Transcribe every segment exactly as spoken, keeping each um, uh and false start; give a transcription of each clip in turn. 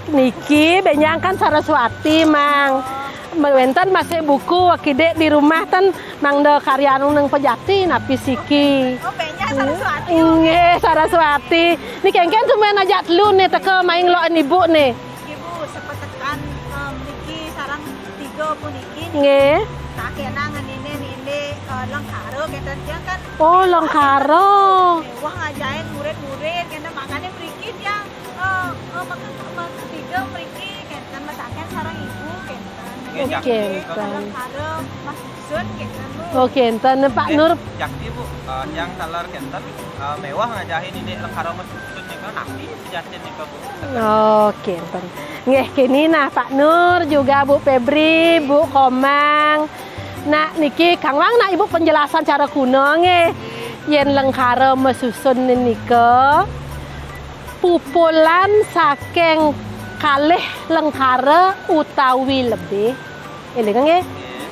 Niki bénjang kan Saraswati, Mang. Wénten masih buku, kidik di rumah ten mangda karyanun nang pejati napi siki. Oh, bénjang Saraswati. Nggih, Saraswati. Ni kéngkén tumbén ajak telu né teka main ngelokin ibu né. Ibu, sepetekan, eh, mriki sareng tiga puniki. Nggih. Takénang nini, nini, eh, lengkara kénten tiang kan. Oh, lengkara. Wah, ngajahin murid-murid kénten, makané mriki tiang, eh, eh, mek-, mek-, tiga mriki kénten, mataken sareng ibu kénten. Nggih, oh, kénten. Lengkara Mas Dusun kénten, Bu. Oh, kénten, Pak Nur. Jakti, Bu. Eh, tiang taler kénten, eh, méweh ngajahin nini lengkara Mas Dusun nika napi? Oke, enten. Nggih, kini nah Pak Nur juga Bu Febri, Bu Komang. Nah, niki kangwang nah Ibu penjelasan cara kuna nggih. Yén lengkara masusun nika pupulan saking kalih lengkara utawi lebih. Éling nggih,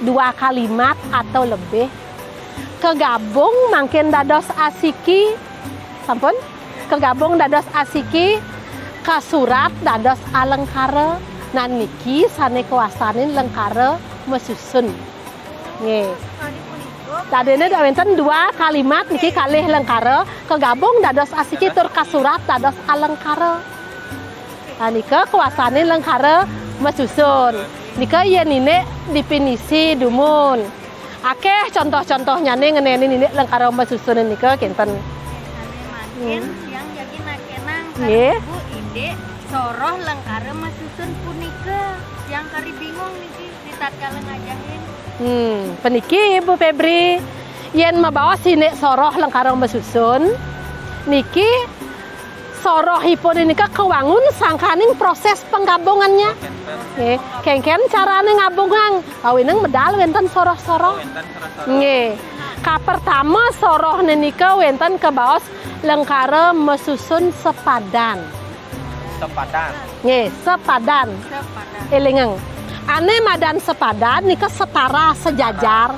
dua kalimat atau lebih. Kegabung mangkin dados asiki. Sampun? Kegabung dados asiki, kasurat dados alengkara. Nah, niki sané kawastanin lengkara masusun. Nggih. Tadine wénten dua kalimat niki kalih lengkara, kegabung dados asiki tur kasurat dados alengkara. Nah, nika kawastanin lengkara masusun. Nika yén nini definisi dumun. Akéh contoh-contohnyané ngenénin indik lengkara masusun nika kénten. Sané mangkin, hmm, tiang jagi nakénang, nggih, sareng Ibu indik soroh lengkara masusun punika. Tiang kari bingung niki, ritatkala ngajahin. Hmm, puniki Bu Febri, yén mabaos indik soroh lengkara masusun, niki sorohipun nika kawangun sangkaning proses penggabungannya. Nggih, kéngkén carané ngabungang, awinan medal wénten soroh-soroh. Nggih. Kapertama sorohné nika wénten kabaos lengkara masusun sepadan. Sepadan. Nggih, sepadan. Sepadan. Élingang. Ané madan sepadan nika setara, sejajar.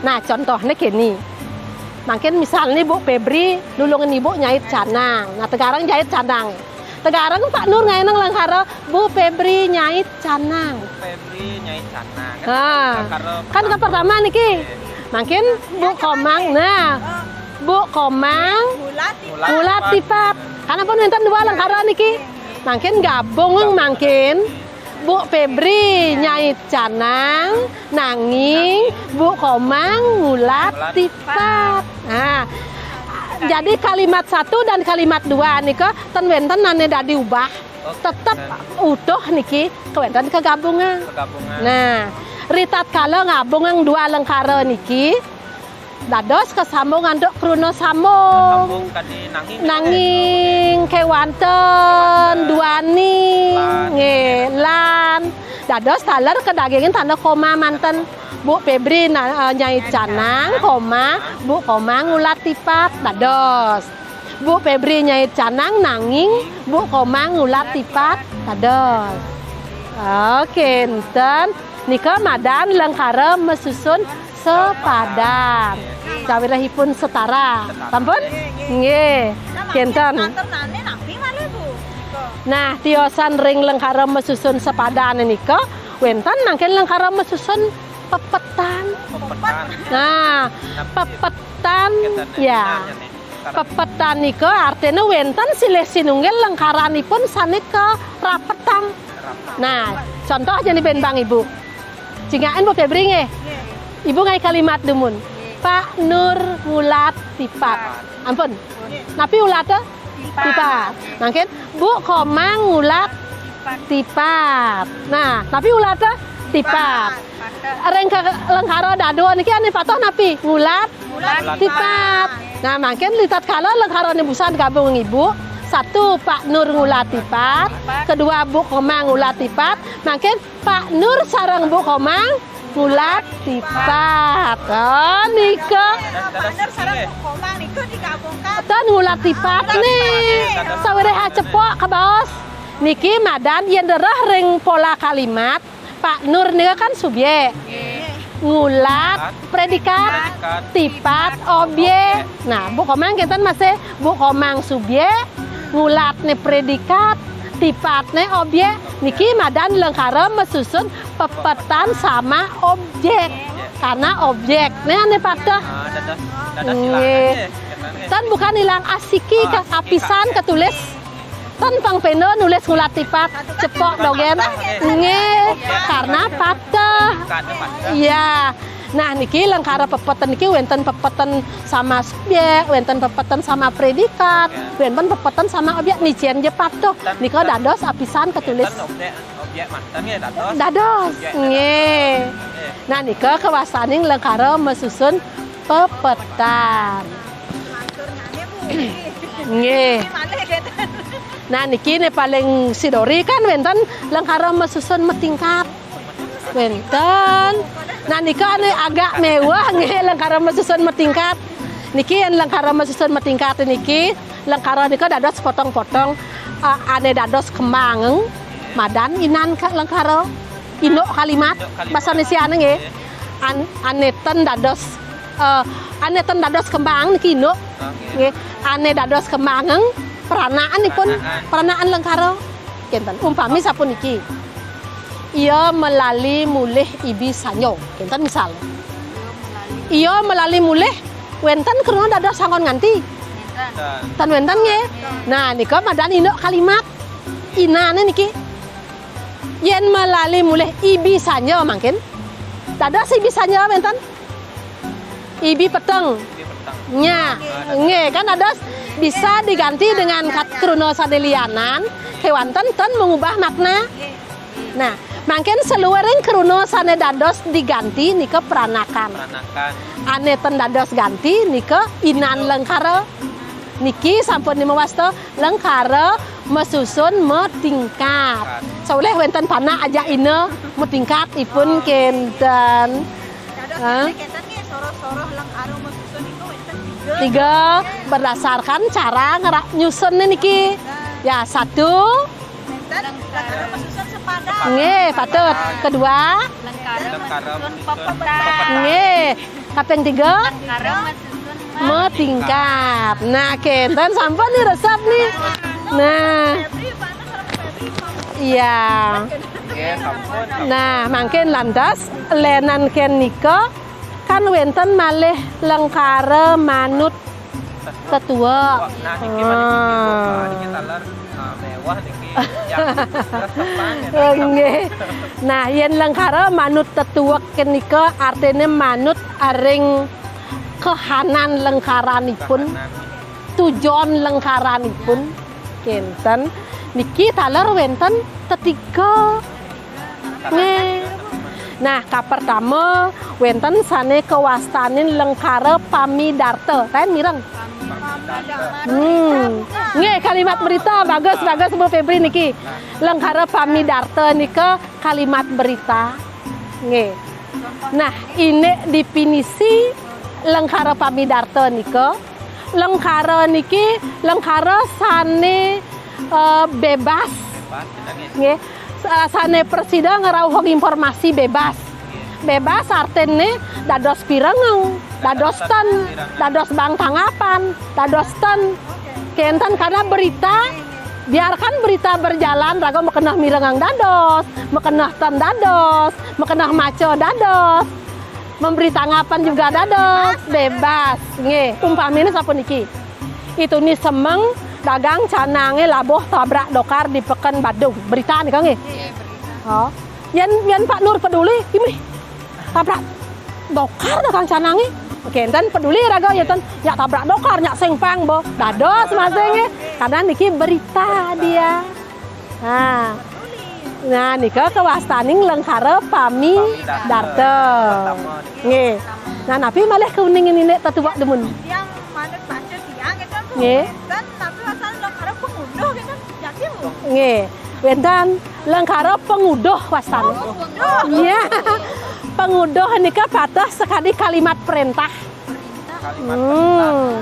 Nah, contohné kéné. Mangkin misalné Bu Febri nulungin Ibu nyait canang. Nah, tegareng jait canang. Tegareng Pak Nur ngaénang lengkara Bu Febri nyait canang. Bu Febri nyait canang. Kan, nah, lengkara kan pertama niki. Mangkin Bu Komang. Nah, Bu Komang ngulat tipat. Kan ampun wénten dua lengkara niki. Mangkin gabung mangkin. Bu Febri nyait canang, nanging Bu Komang ngulat tipat. Nah, jadi kalimat satu dan kalimat dua nika ten wénten ané dadi ubah. Tetep utuh niki kawénten kegabungan. Kegabungan. Nah, ritatkala ngabungang dua lengkara niki, dados kasambung antuk kruna sambung. Kasambung kadi nanging. Nanging, kéwanten, kéwanten, duaning, lan, nggih, lan. Dados taler kadagingin tanda koma manten. Bu Febri na-, eh, nyait canang, koma, Bu Komang ngulat tipat, dados. Bu Febri nyait canang nanging Bu Komang ngulat tipat, dados. Oke, enten. Nika madan lengkara masusun sepadan. Sawiréhipun setara. Sampun? Nggih. Kénten. Nah, tiosan ring lengkara masusun sepadan nika, wénten mangkin lengkara masusun pepetan. Pepetan. Nah, pepetan, ya. Pepetan nika artiné wénten silih sinunggil lengkaranipun sané karapetang. Nah, contoh jani bén Bang Ibu. Cingakin Bu Febri nggih. Ibu ngaé kalimat dumun. Pak Nur ngulat tipat. Ampun. Napi ulaté? Tipat. Tipat. Mangkin Bu Komang ngulat tipat. Nah, napi ulaté? Tipat. Ring ka-, lengkara dadua niki ané patuh napi? Ngulat tipat. Nah, mangkin ritatkala lengkarané busan gabung Ibu, satu Pak Nur ngulat tipat, kedua Bu Komang ngulat tipat, mangkin Pak Nur sareng Bu Komang ngulat tipat. Oh, nika. Pak Nur sareng Bu Komang nika digabungkan. Ten ngulat tipat nih. Sawiréh acepok kabaos. Niki madan yén rereh ring pola kalimat, Pak Nur nika kan subjek. Ngulat prédikat, tipat objek. Nah, Bu Komang kénten masih Bu Komang subjek, ngulatné prédikat, Sipatné objek, niki madan lengkara masusun pepetan sama objek. Karena objekné ané pateh. Ah, dados, dados nggih. Tan bukan ilang asiki, ah, ka-, apisan katulis. Tan pang pena nulis ngulat tipat, cepok dogén. Nggih, karena pateh. Iya. Nah, niki lengkara pepeten niki wénten pepeten sama subjek, wénten pepeten sama predikat, wénten pepeten sama objek, nicén ja pateh. Nika dados apisan katulis. Objek manten nggih dados. Dados, nggih. Nah, nika kawastanin lengkara masusun pepetan. Nggih. Nah, niki né paling sidori kan wénten lengkara masusun matingkat. Wénten. Nah, nika ané agak méweh nggih lengkara masusun matingkat. Niki yén lengkara masusun matingkat niki, lengkara nika dados potong-potong, eh, ané dados kembang, madan inan ka-, lengkara. Induk kalimat, basa Indonésiané nggih. An-, ané ten dados, eh, ané ten dados kembang niki induk. Nggih. Ané dados kembang, peranakan ipun, peranakan lengkara. Kénten. Umpami sapuniki. Ia melali mulih ibi sanya. Kénten misal. Ia melali mulih wénten kruna dados anggon nganti. Ten wénten nggih. Nah, nika madan induk kalimat. Inané niki. Yén melali mulih ibi sanya mangkin. Dados ibi sanya wénten. Ibi peteng. Nya, nggih, kan dados bisa diganti dengan kat-, kruna sané lianan, kéwanten ten mengubah makna. Nah, mangkin saluiring kruna sané dados diganti nika peranakan. Peranakan. Ané ten dados ganti nika inan lengkara. Niki sampun mawasta lengkara masusun matingkat. Saulih wénten panak ajak ina matingkat ipun kénten. Dados hah? Kénten nggih, soroh-soroh lengkara masusun niku wénten tiga. Tiga, berdasarkan cara ngerak nyusun niki. Ya, satu. Nénten, lengkara masusun sepadan. Nggih, patut. Kedua. Lengkara masusun pepetan. Nggih. Kaping tiga. Lengkara masusun matingkat. Nah, kénten sampun nih resep nih. Nah. Iya. Nggih, sampun. Nah, mangkin lantas lénan kén nika kan wénten malih lengkara manut tetuek. Nah, niki malih niki, Bu. Ah. Nah, niki taler, ah, méweh niki. Ya, resepan ya. Nggih. Nah, yén lengkara manut tetuek nika artiné manut ring kahanan lengkaranipun. Kahanan. Tujon lengkaranipun kénten. Niki taler wénten tetiga. Nggih. Nah, kapertama wénten sané kawastanin lengkara pamidarta. Taén mireng. Hmm. Nggih, kalimat berita. Bagus, bagus Bu Febri niki. Lengkara pamidarta nika kalimat berita. Nggih. Nah, indik definisi lengkara pamidarta nika. Lengkara niki lengkara sané, eh, bébas. Bébas, nggih. Nggih. Sa-, sané prasida ngrauhang informasi bébas. Bébas artiné dados pirengeng, dados ten, dados bang tanggapan, dados ten. Kénten karena berita, biarkan berita berjalan, raga makeneh mirengeng dados, makeneh ten dados, makeneh maca dados. Memberi tanggapan juga dados, bébas. Nggih, umpamine sapuniki. Ituni semeng dagang canangé labuh tabrak dokar di Pekanbaru. Berita nika nggih? Nggih, berita. Oh. Yén, yén Pak Nur peduli, imih. Tabrak dokar dagang canangé. Oké, énten peduli raga ya ten. Ya tabrak dokar nyak sing pang bo. Dados masih nggih. Karena niki berita dia. Nah. Nah, nika kawastaning lengkara pamidarta. Nggih. Nah, napi malih kauning indik tetuek dumun? Tiang manut baca tiang gitu, Bu. Nggih. Kan napi wastané lengkara panguduh gitu. Yakin, Bu? Nggih. Wénten lengkara panguduh wastané. Oh, panguduh. Iya. Panguduh nika pateh sakadi kalimat perintah. Hmm,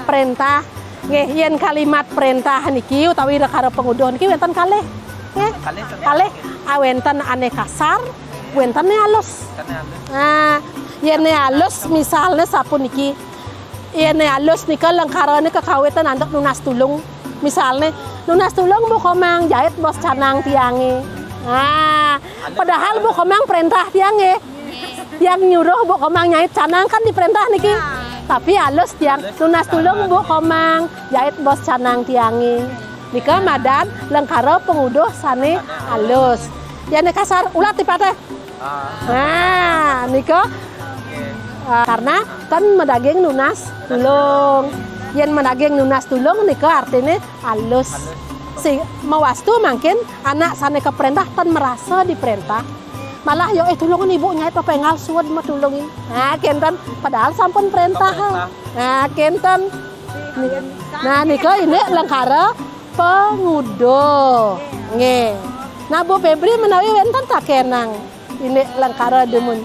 perintah. Nggih, yén kalimat perintah niki utawi lengkara panguduh niki wénten kalih. Nggih. Kalih, kalih. Kalih, ah, wénten ané kasar, wénten ané alus. Wénten ané alus. Nah, yén ané alus misalné sapuniki. Yén ané alus nika lengkarané kakawitan antuk nunas tulung. Misalné, Nunas tulung, Bu Komang, jait bos canang tiangé. Nah, padahal Bu Komang préntah tiangé. Tiang nyuruh Bu Komang nyait canang kan diperintah niki. Tapi alus tiang, nunas tulung Bu Komang, jait bos canang tiangé. Nika madan lengkara panguduh sané alus. Yén kasar, ulat tipaté. Nah, nika, ah, karena kan madaging nunas tulung. Yén madaging nunas tulung nika artiné alus. Sing mawastu mangkin anak sané kapréntah tan marasa diperintah. Malah, "Yo, eh, tulungin ibu nyait, papa énggal suud mah, tulungin." Nah, kénten, padahal sampun préntah. Nah, kénten. Nah, nika indik lengkara panguduh. Nggih. Nah, Bu Febri menawi wénten takénang indik lengkara dumun.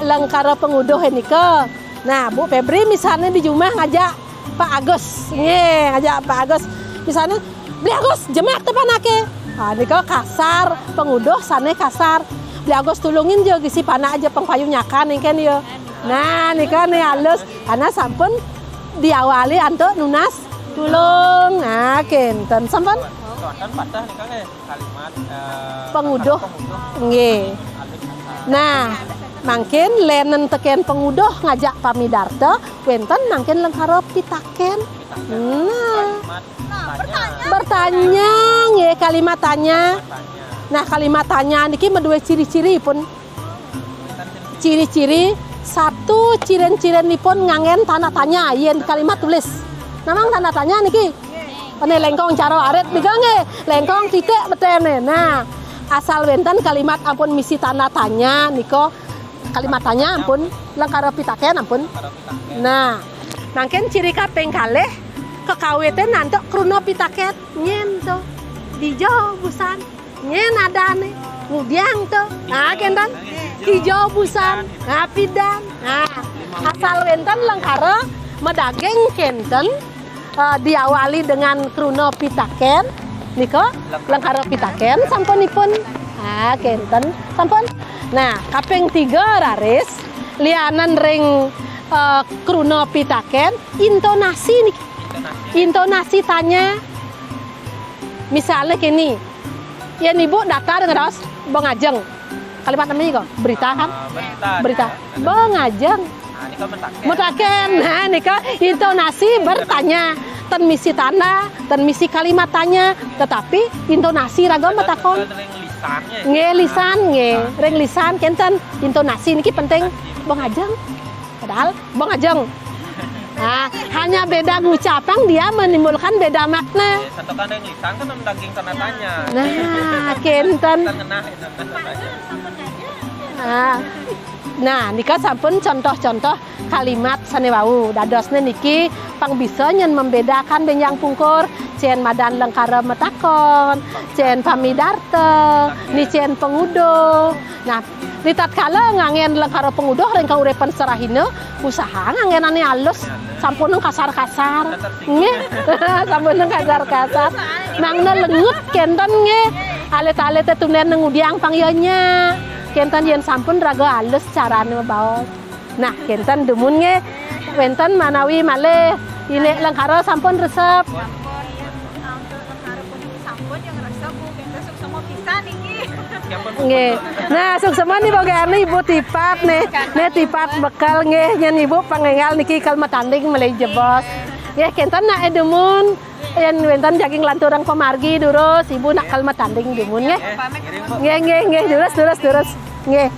Lengkara panguduh nika. Nah, Bu Febri misalné di jumah ngajak Pak Agus. Nggih, ngajak Pak Agus. Misalné, "Beli Agus, jemak to panaké." Ah, nika kasar, panguduh sané kasar. "Beli Agus, tulungin ja gisi panak ja pang payu nyakan," éngkén ya. Nah, nika né alus, karena sampun diawali antuk nunas tulung. Nah, kénten sampun. Wonten patah nika nggih, kalimat, eh, panguduh. Nggih. Nah, mangkin lénan tekén panguduh ngajak pamidarta, wénten mangkin lengkara pitakén. Nah, bertanya, nggih, kalimat tanya. Nah, kalimat tanya niki madué ciri-ciri pun. Ciri-ciri, satu, cirin-cirinipun nganggén tanda tanya yén kalimat tulis. Namang tanda tanya niki? Né léngkong cara arit nika nggih, léngkong titik beténé. Nah, asal wénten kalimat ampun misi tanda tanya nika, kalimat tanya ampun, lengkara pitakén ampun. Nah, mangkin ciri kaping kalih, kakawitin antuk kruna pitakén, nyén to. Dija busan. Nyén adané, ngudiang to. Nah, kénten. Kija busan, nah, pidan. Nah, asal wénten lengkara madaging kénten, eh, diawali dengan kruna pitakén. Nika lengkara pitakén sampunipun. Nah, kénten. Sampun. Nah, kaping tiga raris, lianan ring, eh, kruna pitakén, intonasi niki. Intonasi tanya. Misalnya kini, yén ibu datar ngraos bengajeng. Kalimat namanya kok? Berita kan? Ah, berita. Berita. Bengajeng. Nah, nika mutaken. Mutaken. Nah, nika intonasi bertanya. Ten misi tanda, ten misi kalimat tanya, tetapi intonasi raga matakon. Ring lisannya. Nggih, lisan, nggih. Ring lisan, kénten intonasi niki penting. Bengajeng. Padahal bengajeng. Nah, hanya beda ngucapang dia menimbulkan beda makna. Santukan ring lisan kan daging tanda tanya. Nah, kénten. Kan ngenah itu tanda tanya. Nah, nah, nika sampun contoh-contoh kalimat sané wau. Dadosné niki pang bisa nyén membedakan bénjang pungkur, cén madan lengkara matakon, cén pamidarta, ni cén panguduh. Nah, ritatkala nganggén lengkara panguduh ring kauripan sarahina, usaha nganggén ané alus, sampun kasar-kasar. Nggih. Sampun kasar-kasar. Mangda lengut kénten nggih. Alit-alité tundén ngudiang pang ya nya. Kénten yén sampun raga alus carané mabaos. Nah, kénten dumun nggih. Wénten manawi malih indik lengkara sampun resep. Sampun, ya, untuk lengkara puniki sampun yang resep, Bu. Kita suksema pisan niki. Nggih. Nah, suksema ni boga anu Ibu tipat nih. Nih tipat bekal nggih, nyén Ibu pang énggal niki kal matanding malih jebos. Nggih, kénten nak dumun. Yén wénten jagi nglanturang pamargi durus, Ibu nak kal matanding dumun nggih. Nggih, nggih, nggih, durus, durus, durus. Nggih.